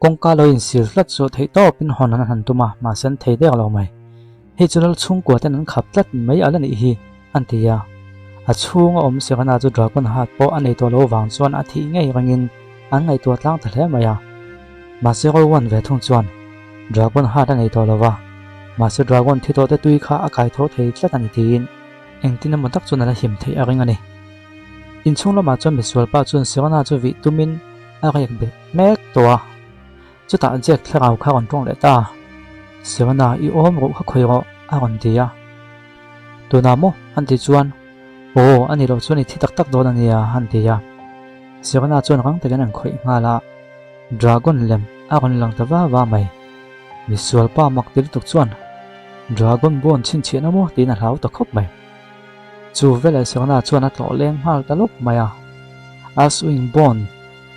Kawngka lo insil tlat chu theih tawpin hawn an han tum a, mahse an thei dek lo mai. Hei chu lal chhungkua ten an khap tlat mai a la nih hi, an ti a. A chhung a awm Serena chu Dragon Heart pawh a nei tawh lo vang chuan a thih ngei rengin an ngaihtuah tlang ta hle mai a. Mahse Rowan ve thung chuan Dragon Heart a nei tawh lo va, mahse Dragon thi tawh te tui kha a kai tho thei tlat a ni tiin engtin emaw tak chuan a la him theih a ring a ni. Inchhung lamah chuan misualpa chuan Serena chu vih tumin a rek bet mek tawh a, chutah Jack thlarau kha a rawn tawng leh ta. Serena, i awm ruh kha khawi rawh, a rawn ti a. Tunah maw? an ti chuan, Aw, a ni loh chuan i thi tak tak dawn a nia, an ti a. Serena chuan rang takin an khawih nghal a, Dragon lem a rawn lang ta va va mai. Misualpa mak ti lutuk chuan, Dragon bone chhinchhiahna maw? tiin a hlau ta khawp mai. Chu veleh Serena chuan a tlawh leng nghal ta lawp mai a. Aswing bone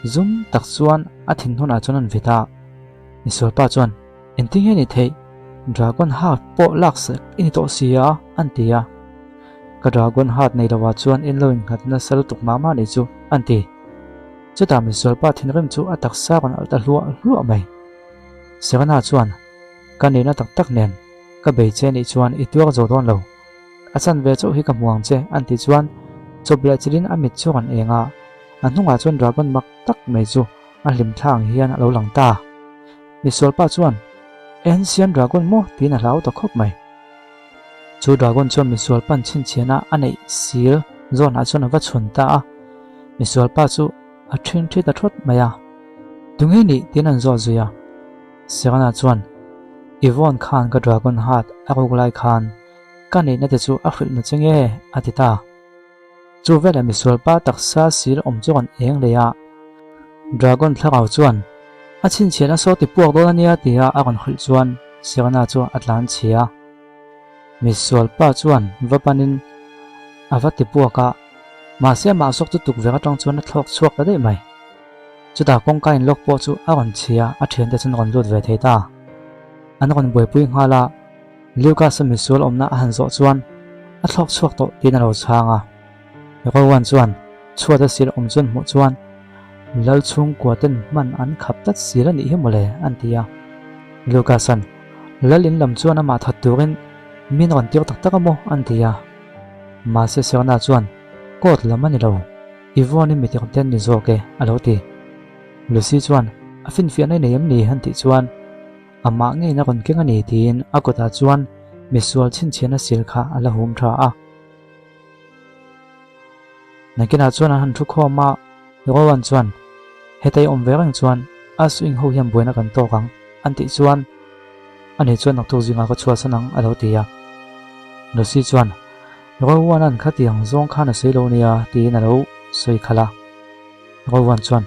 zum tak chuan a thin hnunah chuan an vit a. Misualpa chuan, Engtin nge ni theih? Dragon heart pawh lak sak i ni tawh si a, an ti a. Ka dragon heart nei lovah chuan in lo innghat nasa lutuk mah mah nih chu, an ti. Chutah misualpa thinrim chu a taksa rawn alh ta hluah hluah mai. Serena chuan, Ka nihna tak tak nen ka bei che nih chuan i tuar zo dawn lo. A chan ve chauh hi ka hmu ang che, an tih chuan chawp leh chilhin a mit chu rawn eng a, a hnungah chuan dragon mak tak mai chu a hlim thla ang hian a lo lang ta. Misualpa chuan, Ancient Dragon maw? tiin a hlau ta khawp mai. Chu dragon chuan misualpa'n chhinchhiahna a neih sil zawnah chuan a va chhun ta a, misualpa chu a ṭhin ṭhi ta ṭhawt mai a. Tunge nih? tiin an zawt zui a. Serena chuan, Yvonne khan ka dragon heart a ruk lai khan ka neihna te chu a hrilh na che nge? a ti ta. Chu velah misual pa taksa sil awm chu rawn eng leh a, Dragon thlarau chuan, A chhinchhiahna saw ti puak dawn a nia tia a rawn hrilh chuan Serena chu a tlan chhia. Misual pa chuan va panin a va ti puak a, mahse amah zawk chu tukverh atang chuan a thlawk chhuak ta daih mai. Chutah kawngka inlawk pawh chu a rawn chhia, a thiante chuan rawn lut ve thei ta. An rawn buaipui nghal a. Lucas-a misual awmna a han zawh chuan a thlawk chhuak tawh tiin a lo chhang a. Rowan chuan chhuat a sil awm chuan hmuh chuan Lal chhungkua ten hman an khap tlat sil a nih hi mawle an ti a. Lucas-a'n Lal in lam chuan amah that turin min rawn tir tak tak a maw an ti a. Mahse Serena chuan Court lam a ni lo, Yvonne-i mitir ten ni zawk e a lo ti. Lucy chuan a finfiahna i nei em ni an tih chuan Amah ngeiin a rawn keng a ni tiin a kutah chuan misual chhinchhiahna sil kha a la hum tha a. Nakinah chuan an han thu khawm a, Rowan chuan, Hetei awm ve reng chuan a swing ho hian buaina kan tawk ang, an tih chuan ani chuan naktuk zingah ka chhuahsan ang a lo ti a. Lucy chuan, Rowan-a'n khatiang zawng khan a sawi lo nia tiin a lo sawi khalh a. Rowan chuan,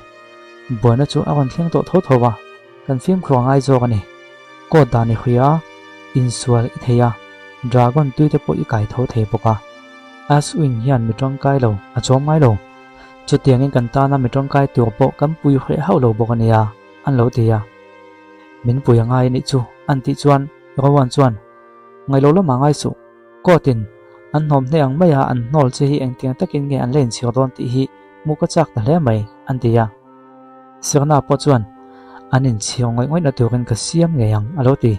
Buaina chu a rawn thleng tawh tho tho a. Kan fimkhur a ngai zawk a ni. Coat dan i hria a, insual i thei a, dragon tui te pawh i kai tho thei bawk a. Aswin hian mi tangkai lo a chawm ngai lo. Chutiangin kan tana mi tangkai tur pawh kan pui hreh hauh lo bawk a nia, an lo ti a. Min pui a ngai a nih chu, an tih chuan Rowan chuan, Ngailo lamah ngai suh, coat in an hnawm hneh ang maia an hnawl che hi engtiang takin nge an la inchhir dawn tih hi hmuh ka chak ta hle mai, an ti a. Sirna pawh chuan an inchhiar ngawih ngawihna turin ka siam ngei ang a lo ti.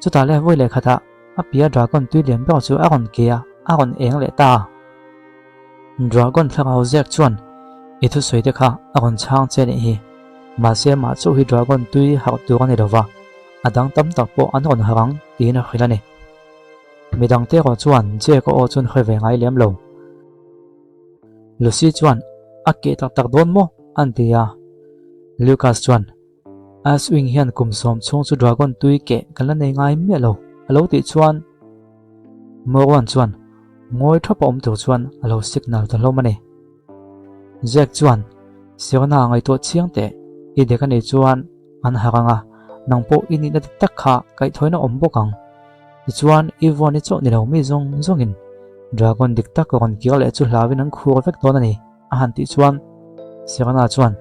Chutah leh vawi leh khatah a pia dragon tui lian ber chu a rawn ke a, a rawn eng leh ta. Dragon thlarau zek chuan i thusawi te kha a rawn chhang che nih hi. Mahse mah chauh hi dragon tui harh tur a ni lova, a dang tam tak pawh an rawn harh ang tiin a hrilh a ni. Midangte erawh chuan Jack-a aw chu an hre ve ngai lem lo. Lucy chuan a keh tak tak dawn maw? an ti a. Lucas chuan, Aswing hian kum sawm chhung chu dragon tui keh kan la nei ngai miah lo, a lo tih chuan Moran chuan ngawi thap a awm tur chuan a lo signal ta hlawm a ni. Jack chuan, Sirna ngaihtuah chiang teh, i dek a nih chuan an harh ang a, nang pawh i nihna dik tak kha kaihthawina awm bawk ang. Tichuan, Yvonne-i chauh ni lo mi zawng zawngin Dragon dik tak rawn kir leh chu hlauin an khur vek dawn a ni, a han tih chuan Serena chuan,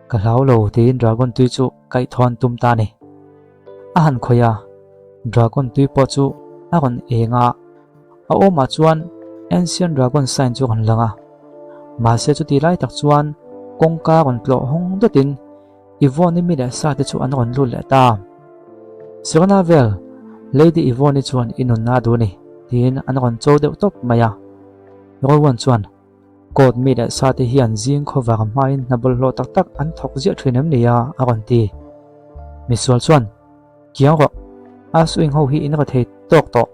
Ka hlau lo tiin Dragon tui chu kaihthawh an tum ta a ni. A han khawih a, Dragon tui pawh chu a rawn eng a, a awmah chuan Ancient Dragon sign chu a rawn lang a. Mahse chutih lai tak chuan kawngka rawn tlawh hawng dawtin. Yvonne-i mi leh sa te chu an rawn lut leh ta. Serena vel, Lady Yvonne-i chuan i nunna a duh a ni, tiin an rawn cho deuh tawp mai a. Rowan chuan, Court mi leh sa te hian zing khawvar hmain hna bawlhhlawh tak tak an thawk ziah thin em ni a? a rawn ti. Misual chuan, Kiang rawh, a swing ho hi in ra thei tawk tawh,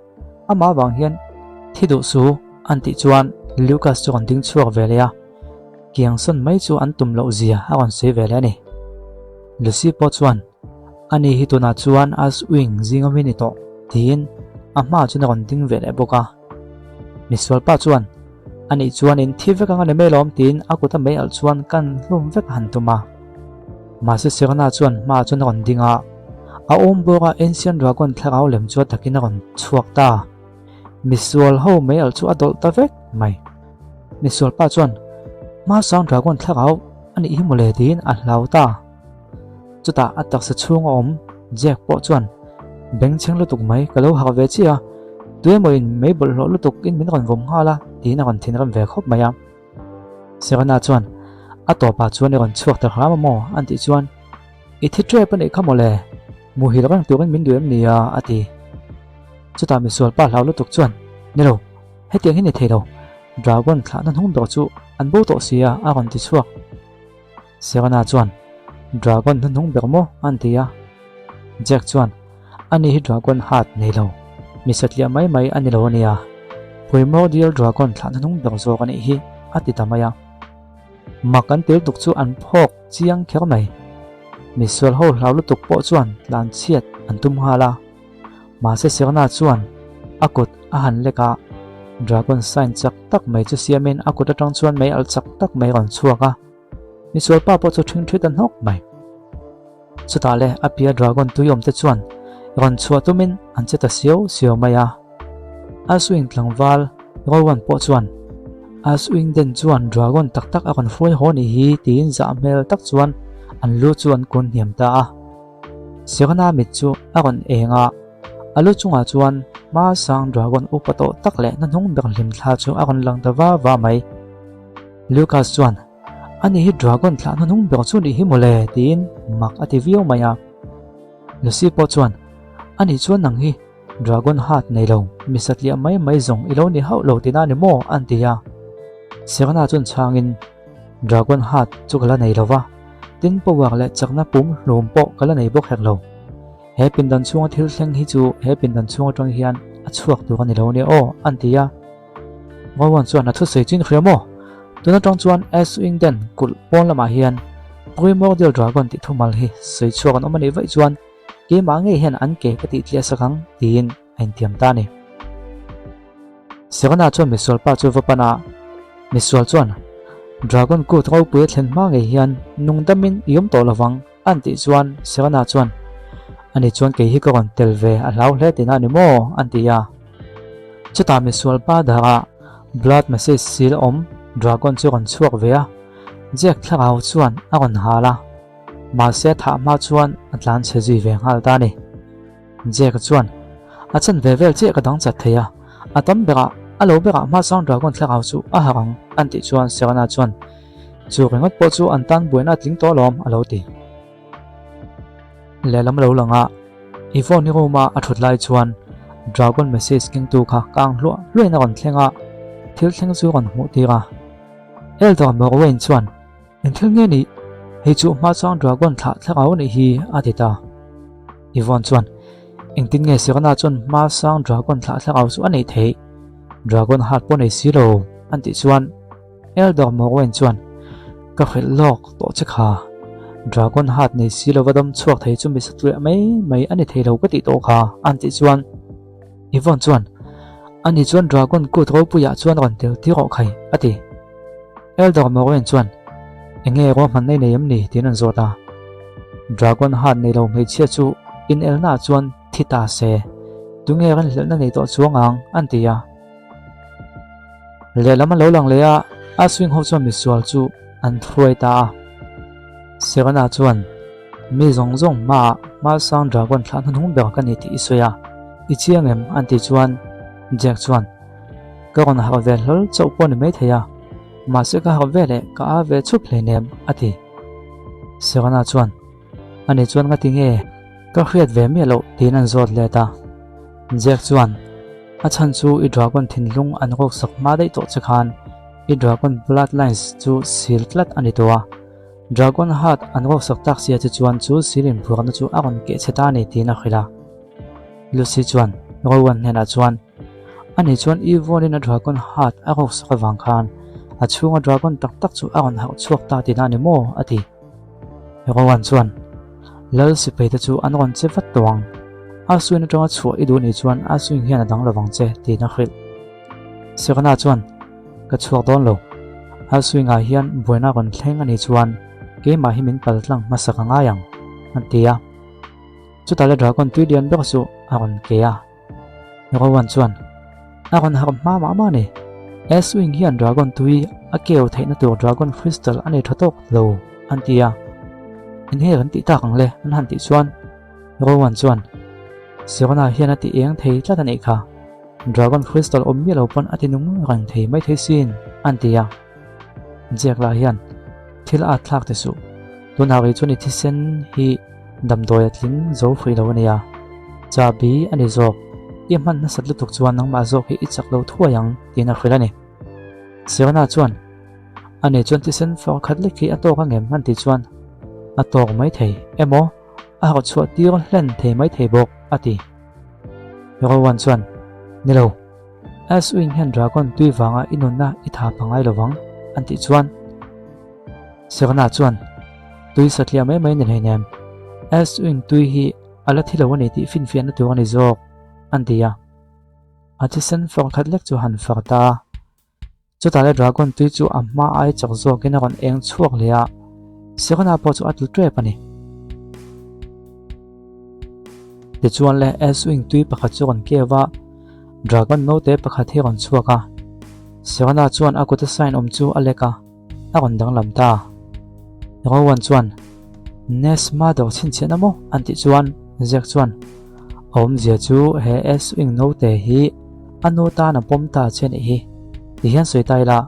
amah avang hian thi duh su an tih chuan Lucas chu rawn ding chhuak ve leh a, kiang sawn mai chu an tum loh zia a rawn sawi ve leh a ni. Lucy pawh chuan, Ani hi tunah chuan a swing zing awm hi ni tawh tiin a hmaah chuan a rawn ding ve leh bawk a. Misual pa chuan, Anih chuan in thi vek ang a ni mai lawm tiin a kut a mei alh chuan kan hlum vek a han tum a. Mahse Serena chuan hmaah chuan a rawn ding a, a awm bawk a Ancient Dragon thlarau lem chu a takin a rawn chhuak ta. Misual ho mei alh chu a dawlh ta vek mai. Misual pa chuan, Hmasang Dragon thlarau a nih hi mawle tiin a hlau ta. Chutah a taksa chhung a awm Jack pawh chuan, Bengchheng lutuk mai, ka lo harh ve chiah a, tuemawin mei bawlhhlawh lutuk in min rawn vawm nghal a tiin a rawn thinrim ve khawp mai a. Serena chuan, A tawpah chuan i rawn chhuak ta hram a maw? an tih chuan, I thi ṭep a nih kha mawle, muhil reng turin min duh em ni a? a ti. Chutah misual pa hlau lutuk chuan, Ni lo, hetiang hi ni thei lo, Dragon thlahna hnung ber chu an bo tawh si a, a rawn ti chhuak. Serena chuan, Dragon hnuhnung ber maw? an ti a. Jack chuan, Ani hi Dragon hat nei lo, mi satliah mai mai a ni lo a nia. Primordial Dragon thlah hnuhnung ber zawk a nih hi, a ti ta mai a. Mak an tel tuk chu an phawk chiang kher mai. Misual ho hlau lutuk pawh chuan tlan chhiat an tum nghal a. Mahse Serena chuan a kut a han lek a, Dragon sign chak tak mai chu siamin a kut atang chuan mei alh chak tak mai a rawn chhuak a. Misual pa pawh chu ṭhing ṭhit a hnawk mai. Chutah le a pia dragon tui awm te chuan rawn chhuah tumin an che ta siau siau mai a. Aswing tlangval Rowan pawh chuan Aswing den chuan dragon tak tak a rawn hruai haw nih hi tiin zah hmel tak chuan an lu chu an kun hniam ta a. Serena mit chu a rawn eng a, a lu chungah chuan hma sang dragon upa tawh tak leh hnahnung ber hlim thla chu a rawn lang ta va va mai. Lucas chuan, Ani hi dragon thlah hnuhnung ber chu nih hi mawle tiin mak a ti viau mai a. Lucy pawh chuan, Ani chuan nang hi dragon hat nei lo, mi satliah mai mai zawng i lo ni hauh lo tina ni maw? an ti a. Serena chuan chhangin, Dragon hat chu ka la nei lo va, tin power leh chakna pum hlum pawh ka la nei bawk hek lo. He pindan chhunga thil thleng hi chu he pindan chhung atang hian a chhuak tur a ni lo nia aw, an ti a. Rowan chuan a thusawi chu in hria maw? Tun atang chuan Aswingden kulh pawn lamah hian Primordial Dragon tih thumal hi sawi chhuak an awm a nih vaih chuan keimah ngei hian an ke ka tih tliah sak ang tiin a intiam ta a ni. Serena chuan misual pa chu va pan a, misual chuan Dragon kut ropui a thlen hma ngei hian nungdamin i awm tawh lovang An tih chuan Serena chuan, Ani chuan kei hi ka rawn tel ve a hlau hle tihna a ni maw? an ti a. Chutah misual pa darah blood message sil awm dragon chu rawn chhuak ve a, Jack thlarau chuan a rawn hal a, mahse a thah hma chuan a tlan chhe zui ve nghal ta a ni. Jack chuan, A chan ve vel chiah ka dang chat thei a, a tam berah a lo berah hmasang dragon thlarau chu a harh ang an tih chuan Serena chuan, Chu ringawt pawh chu an tan buaina a tling tawh alawm a lo ti. Lehlam lo lang a, Yvonne i room a a thut lai chuan Dragon message kengtu kha kang hluah hluahin a rawn thleng a, thil thleng chu a rawn hmuh tir a. Elder Morwain chuan, Eng thil nge nih? Hei chu hma chuan Dragon thlah thlarau a nih hi a ti ta. Yvonne chuan, Engtin nge Serena chuan hma sang Dragon thlah thlarau chu a neih theih? Dragon heart pawh nei si lo an tih chuan, Elder Morwen chuan, Ka hrilh lawk tawh che kha. Dragon heart nei si lova dam chhuak thei chu mi satliah mai mai a ni thei lo ka tih tawh kha, an tih chuan Yvonne chuan, Ani chuan Dragon kut ropuiah chuan rawn tel tir rawh khai, a ti. Elder Morwen chuan, Enge ruahmanna i nei em ni? tiin an zawt a. Dragon heart nei lo hmeichhia chu inelnaah chuan thi ta se, tunge rinhlelhna nei tawh chuang ang? an ti a. Lehlam a lo lang leh a, a swing ho chuan misual chu an hruai ta a. Serena chuan, Mi zawng zawng hmaah Hmalsang Dragon thlah hnuhnung ber ka ni tih i sawi a, i chiang em? an tih chuan Jack chuan, Ka rawn harh ve hlawl chauh pawh ni maithei a, mahse ka harh ve leh ka a ve chhup hleinem, a ti. Serena chuan. Ani chuan ngati nge ka hriat ve miah loh tiin an zawt let a. Jack chuan, A chhan chu i dragon thinlung an rawk sak hma daih tawh che khan i dragon bloodlines chu sil tlat a ni tawh a. Dragon heart an rawk sak tak sia che chuan chu sil inphuarna chu a rawn keh chhe ta a ni tiin a hrilh a. Lucy chuan Rowan hnenah chuan, Ani chuan Yvonne-in a dragon heart a rawk sak avang khan a chhunga dragon tak tak chu a rawn harh chhuak ta tihna a ni maw? a ti. Rowan chuan, Lal sipai te chu an rawn che vat tawh ang. A suin atanga chhuah i duh nih chuan a suin hian a dang lovang che, tiin a hrilh. Serena chuan, Ka chhuak dawn lo. A suingah hian buaina rawn thleng a nih chuan keimah hi min pal tlang hmasa ka ngai ang, a ti a. Chutah le dragon tui lian ber chu a rawn ke a. Rowan chuan, A rawn harh hma mah mah a ni. S-Wing hian Dragon tui a keu theihna tur Dragon Crystal a nei tha tawk lo, an ti a. Eng nge kan tih tak ang le? an han tih chuan Rowan chuan, Sirona hian a ti eng thei tlat a nih kha. Dragon Crystal awm miah lo pawn a ti nung reng thei mai thei sin, an ti a. Jack lah hian, Thil a thlak ti suh. Tunah rih chuan i thisen hi damdawi a tling zo hrih lo a nia. Chahbi a ni zawk. I hman nasat lutuk chuan nangmah zawk hi i chak lo thuai ang tiin a hrilh a ni. Serena chuan, A nei chuan thisen far khat lek hi a tawk a ngem an tih chuan, A tawk mai thei emaw a harh chhuah tir hlen thei mai thei bawk a ti. Rowan chuan, Ni lo. S-Wing hian Dragon tui vanga i nunna i tha pangai lovang an tih chuan Serena chuan tui satliah mai mai ni hleinem S-Wing tui hi a la thi lo a ni tih finfiahna tur a ni zawk an ti a. A thisen far khat lek chu han far ta a. Chutah le Dragon tui chu a hma ai chak zawkin a rawn eng chhuak leh a, Serena pawh chu a tlu tep a ni. Tichuan le S-Wing tui pakhat chu rawn keu a, Dragon naute pakhat hi rawn chhuak a. Serena chuan a kuta sign awm chu a lek a, a rawn danglam ta. Rowan chuan, Nest Mother chhinchhiahna maw? an tih chuan Zack chuan, A awmzia chu he S-Wing naute hi a nu tan a pawm ta che nih hi. Tihian sawi ta ila,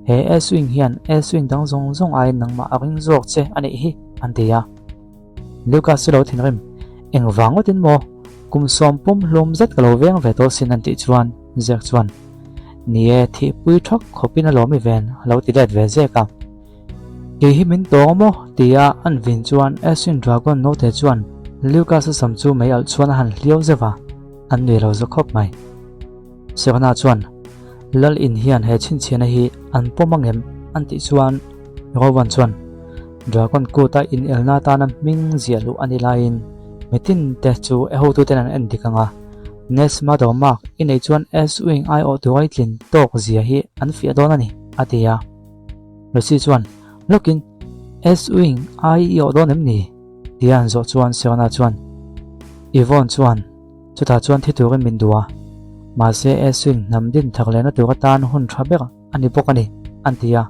he S-Wing hian S-Wing dang zawng zawng aiin nangmah a ring zawk che a nih hi, an ti a. Lucas chu lo thinrim, Engvang ngawtin maw? Kum sawm pum hlum zet ka lo veng ve tawh sin an tih chuan Zack chuan, Ni e, thihpui thak khawpin a lawm i ven a lo ti let ve zek a. Kei hi min tawng maw? tia an vin chuan Aswin Dragon naute chuan Lucas-a sam chu mei alh chuan a han hliau zeuh a, an nui lo za khawp mai. Serena chuan, Lal in hian he chhinchhiahna hi an pawm angem? an tih chuan Rowan chuan, Dragon kut-a inelna atana hming ziah luh a nih laiin mitin te chu e hotuten an en dik ang a, Nest Mother Mark i neih chuan S-Wing aiawh tura i tlin tawk zia hi an fiah dawn a ni, a ti a. Lucy chuan, Lawkin, S-Wing ai i awh dawn em ni? tia an zawh chuan Serena chuan, Yvonne chuan, Chutah chuan thi turin min duh a, mahse Eswin hnam din thar lehna tur atan hun tha ber a ni bawk a ni, an ti a.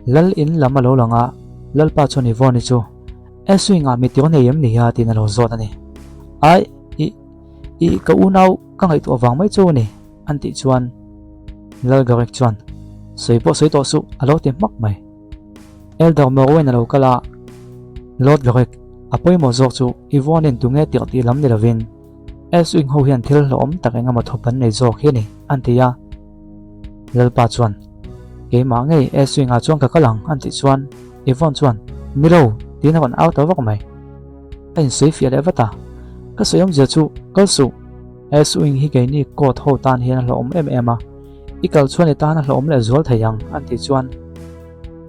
Lal in lam a lo lang a, Lalpa chuan Yvonne-i chu, Eswin ah mi tir nei em ni a? tiin a lo zawt a ni. Ai, i, i, ka unau ka ngaihtuah vang mai chu a ni, an tih chuan Lal Garrick chuan, Sawi pawh sawi tawh suh, a lo ti hmak mai. Elder Morwen a lo kal a, Lord Garrick, a pawimawh zawk chu Yvonne-in tunge tirh tih lam ni lovin S-Wing ho hian thil hlauhawm tak eng emaw thawp an nei zawk hi a ni, an ti a. Lalpa chuan, Keimah ngei S-Wing-ah chuan ka kal ang, an tih chuan Yvonne chuan, Ni lo, tiin a rawn au ta vak mai. A insawi fiah leh vat a, Ka sawi awmzia chu kal suh. S-Wing hi keini court ho tan hian a hlauhawm em em a, i kal chuan i tan a hlauhawm leh zual thei ang, an tih chuan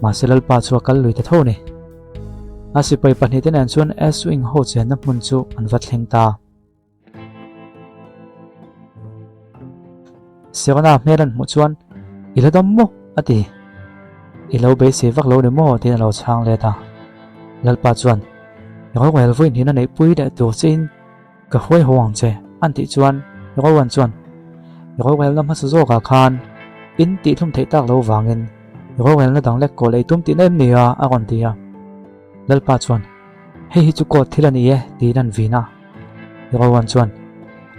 mahse Lalpa chu a kal lui ta tho a ni. A sipai pahnihte nen chuan S-Wing ho chenna hmun chu an va thleng ta. Serena hmel an hmuh chuan, I la dam maw? a ti. I lo beisei vak lo ni maw? tiin a lo chhang let a. Lalpa chuan, I rorel vawiin hian a neihpui leh tur chein Ka hruai haw ang che, an tih chuan Rowan chuan, Rorelna hmasa zawkah khan in tihhlum theih tak lo vangin rorelna dang lek kawl ei tum tihna em ni a? a rawn ti a. Lalpa chuan, Hei hi chu court thil a ni e, tiin an vin a. Rowan chuan,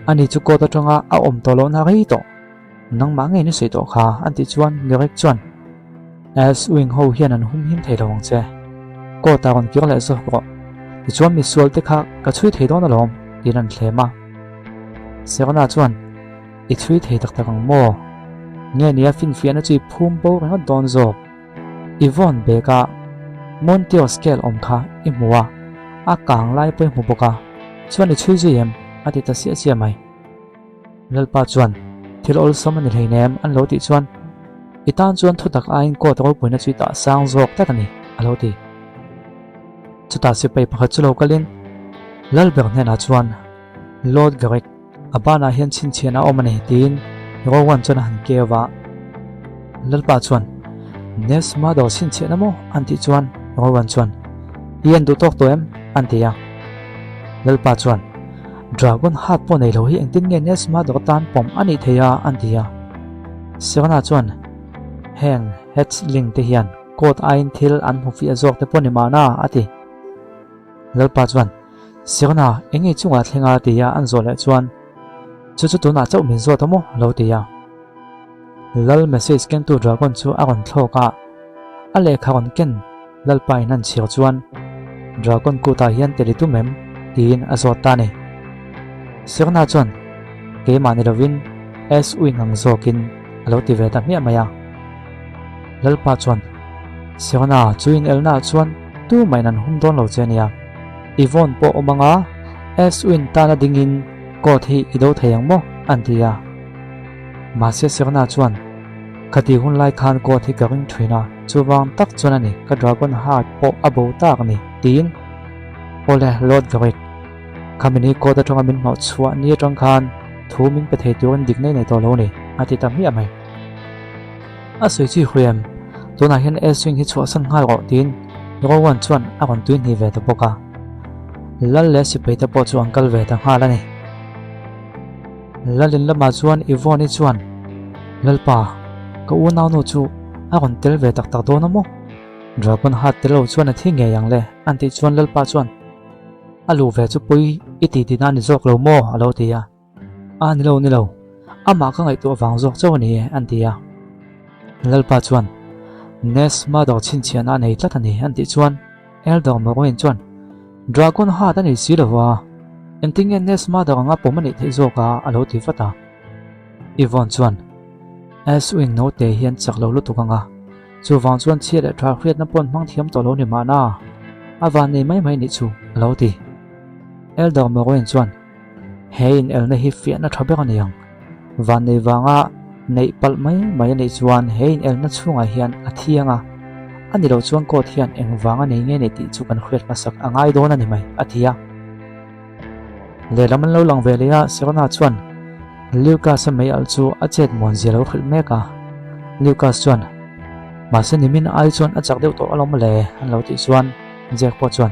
Ani chu court atanga a awm tawh lohna rei tawh. Nangmah ngei ni sawi tawh kha, an tih chuan Garrick chuan, S-Wing ho hian an humhim thei lo ang che. Court ah rawn kir leh zawk rawh. Tichuan misual te kha ka chhui thei dawn alawm, tiin an thlem a. Serena chuan, I chhui thei tak tak ang maw? Nge nia finfiahna chu i phum bo ringawt dawn zawk? I vawn bag a Monteo scale awm kha i hmu a, a kang lai pawh i hmu bawk a, chuan i chhui zui em? a ti ta siah siah mai. Lalpa chuan, Thil awlsam a ni hleinem an lo tih chuan, I tan chuan thutak aiin court ropuina chu i tah sang zawk tlat a ni, a lo ti. Chutah sipai pakhat chu lo kalin Lalber hnenah chuan, Lord Garrick, a banah hian chhinchhian a awm a ni, tiin Rowan chuan a han keu a. Lalpa chuan, Ness Mother chhinchhiahna maw? an tih chuan Rowan chuan, I en duh tawk tawh em? an ti a. Lalpa chuan, Dragon hat pawh nei lo hi engtin nge Ness Mother tan pawm a nih thei a? an ti a. Serena chuan, Heng hatchling te hian coat aiin thil an hmu fiah zawk te pawh ni mahna, a ti. Lalpa chuan, Serena, eng nge chungah thleng a? tia an zawh leh chuan, Chu chu tunah chauh min zawt a maw? a lo ti a. Lal message kengtu dragon chu a rawn thlawk a, a lehkha rawn ken Lalpa in an chhir chuan, Dragon kutah hian tel i tum em? tiin a zawt ta a ni. Serena chuan, Keimah ni lovin S-Wing ang zawkin a lo ti ve ta hmiah mai a. Lalpa chuan, Serena, chu inelnaah chuan tumahin an hum dawn lo che nia. I vawn pawh awm anga S-Wing tana dingin court hi i do thei ang maw? an ti a. Mahse Serena chuan, Khati hun lai khan court hi ka ring thin a, chuvang tak chuan a ni ka dragon heart pawh a bo tak a ni, tiin Awle Lord Garrick, khami ni court atanga min hnawh chhuah ni atang khan thu min pe thei turin dik nei nei tawh lo a ni, a ti ta hmiah mai. A sawi chi hui em? Tunah hian Eswing hi chhuahsan nghal rawh, tiin Rowan chuan a rawn tui hnih ve ta bawk a. Lal leh sipai te pawh chu an kal ve ta nghal a ni. Lalin lamah chuan Yvonne-i chuan, Lalpa, ka unaunu chu a rawn tel ve tak tak dawn a maw? Dragon hat tel lo chuan a thi ngei ang le, an tih chuan Lalpa chuan, A luh ve chu pawi i ti tihna a ni zawk lo maw? a lo ti a. A ni lo, ni lo, amah ka ngaihtuah vang zawk chauh a ni e, an ti a. Lalpa chuan, Ness Mother chhinchhiahna a nei tlat a ni, an tih chuan Elder Moraine chuan, Dragon hat a nei si lo va, engtin nge Ness Mother anga pawm a neih theih zawk a? a lo ti vat a. Yvonne chuan, Aswin naute hian chak lo lutuk anga, chuvang chuan chhia leh tha hriatna paw'n hmang thiam tawh lo ni mahna, a van nei mai mai nih chu, a lo ti. Elder Moraine chuan, He inelna hi fiahna tha ber a ni ang. Vannei vanga neih palh mai mai a nih chuan he inelna chhungah hian a thiang a, a ni lo chuan court hian eng vanga nei nge nei tih chu kan hriat hmasak a ngai dawn a ni mai, a ti a. Lehlam an lo lang ve leh a, Serena chuan Lucas-a mei alh chu a chet muan zia lo hrilh mek a. Lucas chuan, Mahse nimin ai chuan a chak deuh tawh alawm le, an lo tih chuan Jack pawh chuan,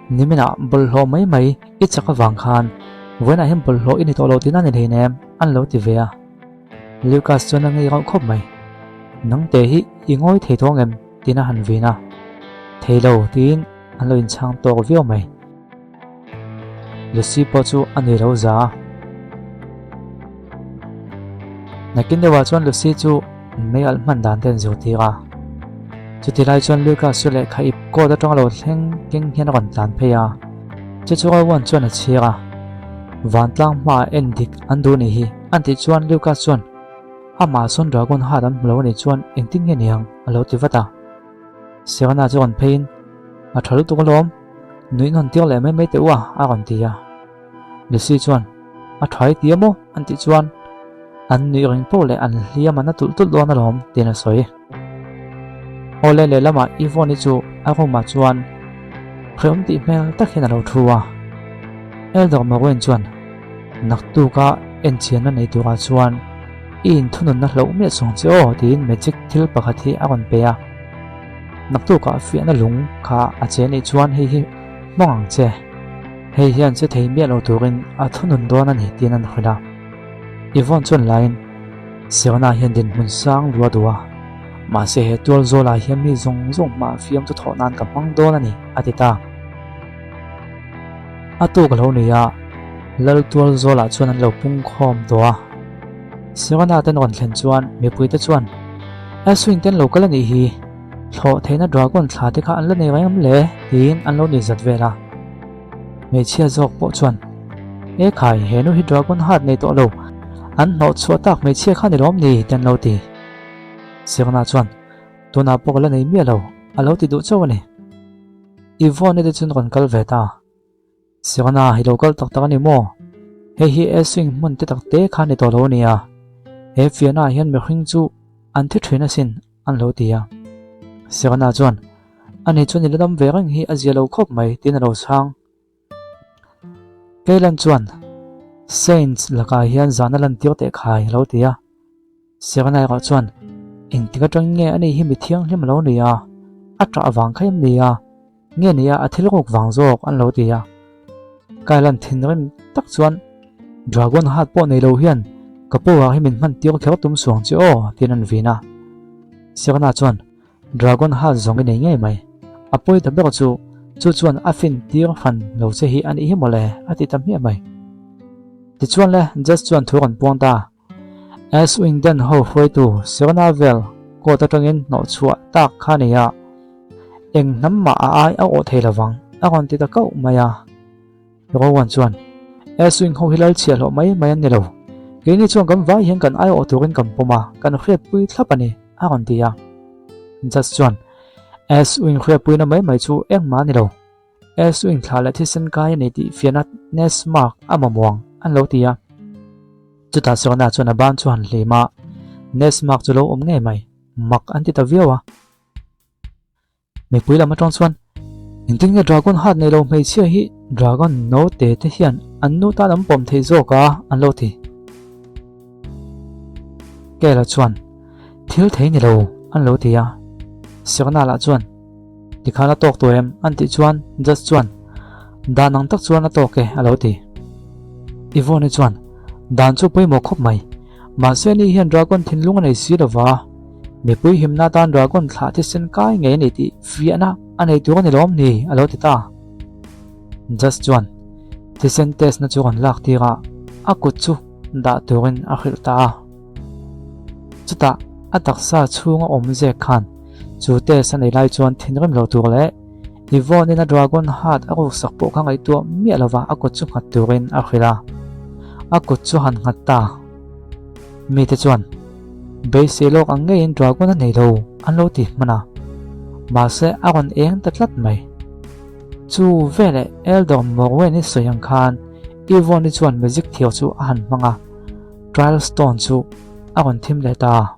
Niminah bawlhhlawh mai mai i chak avang khan vawiinah hian bawlhhlawh i ni tawh lo tihna ni hlein em? an lo ti ve a. Lucas chuan a ngei rauh khawp mai. Nangte hi i ngawi thei tawng em? tiin a han vin a. Thei lo tiin an lo inchhang tawk viau mai. Lucy pawh chu a nui lo za a. Nakin deuhah chuan Lucy chu mei alh hman dan te an zirtir a. Chuti lai chuan Lucas chu lehkha ip coat atanga lo thleng keng hian a rawn tlan phei a. Chu chu Rowan chuan a chhir a. Vantlang hmaah en dik an duh nih hi an tih chuan Lucas chuan amah sawn Dragon hat an hmu lo anih chuan engtin nge niang a lo ti vat a. Serena chu rawn pheiin a tha lutuk alawm, nuih nawn tir leh mai mai teh u a a rawn ti a. Lucy chuan, A tha i ti a maw? an tih chuan, An nuih reng poh leh an hliam an na tulh tulh dawn alawm, tiin a sawi. Awle lehlamah Yvonne-i chu a room-ah chuan hrehawm tih hmel tak hian a lo thu a. Elder Moraine chuan, Naktuka enchianna nei turah chuan i inthununna hlauh miah sawng che aw, tiin magic thil pakhat hi a rawn pe a. Naktukah fiahna lung kha a che nih chuan hei hi hmang ang che. Hei hian che thei miah lo turin a thunun dawn a ni tiin an hrilh a. Yvonne chuan laiin Serena hian dinhmun sang lu a duh a, mahse he tual zawlah hian mi zawng zawng hmaah fiam chu thawh nan ka hmang dawn a ni, a ti ta. A tuk a lo ni a, Lal tual zawlah chuan an lo pung khawm tawh a. Serena ten rawn thlen chuan mipuite chuan, Aswin ten lo kal a nih hi, thlawh theihna dragon thla te kha an la nei reng em le? tiin an lo nuih zat vel a. Hmeichhia zawk pawh chuan, E khai, he nu hi Dragon Heart nei tawh lo, an hnawh chhuah tak hmeichhia kha ni lawm ni? ti an lo ti. Serena chuan, Tunah pawh ka la nei miah lo, a lo ti duh chauh a ni. Yvonne te chuan rawn kal ve ta. Serena, i lo kal tak tak a ni maw? Hei hi Eswing hmun te tak te kha ni tawh lo a nia. He fiahnaah hian mihring chu an thi thin asin, an lo ti a. Serena chuan, Ani chuan i la dam ve reng hi a zia lo khawp mai, tiin a lo chhang. Keilan chuan, Saints lakah hian zan a lantir teh khai, a lo ti a. Serena erawh chuan, Engtik atang nge ani hi mi thianghlim a lo ni a? A ṭah vang kha em ni a? Nge ni a, a thil ruk vang zawk, an lo ti a. Kailan thinrim tak chuan, Dragon Heart pawh nei lo hian ka power hi min hman tir kher tum suang che aw, tiin an vin a. Serena chuan, Dragon Heart zawng i nei ngei mai. A pawi ta ber chu, chu chuan a fin tir hran lo che hi a nih hi mawle, a ti ta hmiah mai. Tichuan le, Jess chuan thu rawn puang ta. S-Wing Den ho hruaitu Serena vel court atangin hnawhchhuah tak kha a ni a, eng hnam mah a ai a awh thei lovang, a rawn ti ta kauh mai a. Rowan chuan, S-Wing ho hi lal chhiahhlawh mai mai an ni lo. Keini chuan kan vai hian kan aiawh turin kan pawm a, kan hriatpui thlap a ni, a rawn ti a. Judge chuan, S-Wing hriatpuina mai mai chu engmah a ni lo. S-Wing thla leh thisen kai a ni tih fiahna Nest Mark a mamawng, an lo ti a. Chutah Serena chuan a ban chu han hlim a, Nest Mark chu lo awm ngei mai, mak an ti ta viau a. Mipui lam atang chuan, Engtin nge Dragon Heart nei lo hmeichhia hi Dragon note te hian an nu tan an pawm thei zawk a? an lo ti. Kela chuan, Thil thei ni lo, an lo ti a. Serena lah chuan, Tikhan a tawk tawh em? an tih chuan Judge chuan, Dan ang tak chuan a tawk e, a lo ti. Yvonne chuan, Dan chu pawimawh khawp mai. Mahse ni hian Dragon thinlung a nei si lo va, mipui himna atan Dragon thlah thisen kai ngei a ni tih fiahna a nei tur a ni lawm ni? a lo ti ta. Judge chuan thisen test na chu rawn lak tir a, a kut chu dah turin a hrilh ta a. Chutah a taksa chhunga awm zek khan chu test a nei lai chuan thinrim lo tur leh Yvonne in a Dragon Heart a ruksak pawh kha ngaihtuah miah lova a kut chu nghat turin a hrilh a. A kut chu han nghat ta. Mite chuan, Beisei lawk ang ngeiin Dragon a nei lo, an lo ti hman a. Mahse a rawn eng ta tlat mai. Chu veleh Elder Morwen-i sawi ang khan Yvonne-i chuan magic thiau chu a han hmang a, Trial Stone chu a rawn thim leh ta.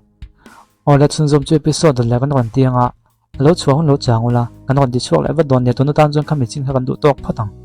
Aw le chhunzawm chu episode leh kan rawn ti anga, a lo chhuah hun lo chang ula, kan rawn ti chhuak leh vat dawn nia, tun atan chuan khami chin kha kan duh tawk phawt ang.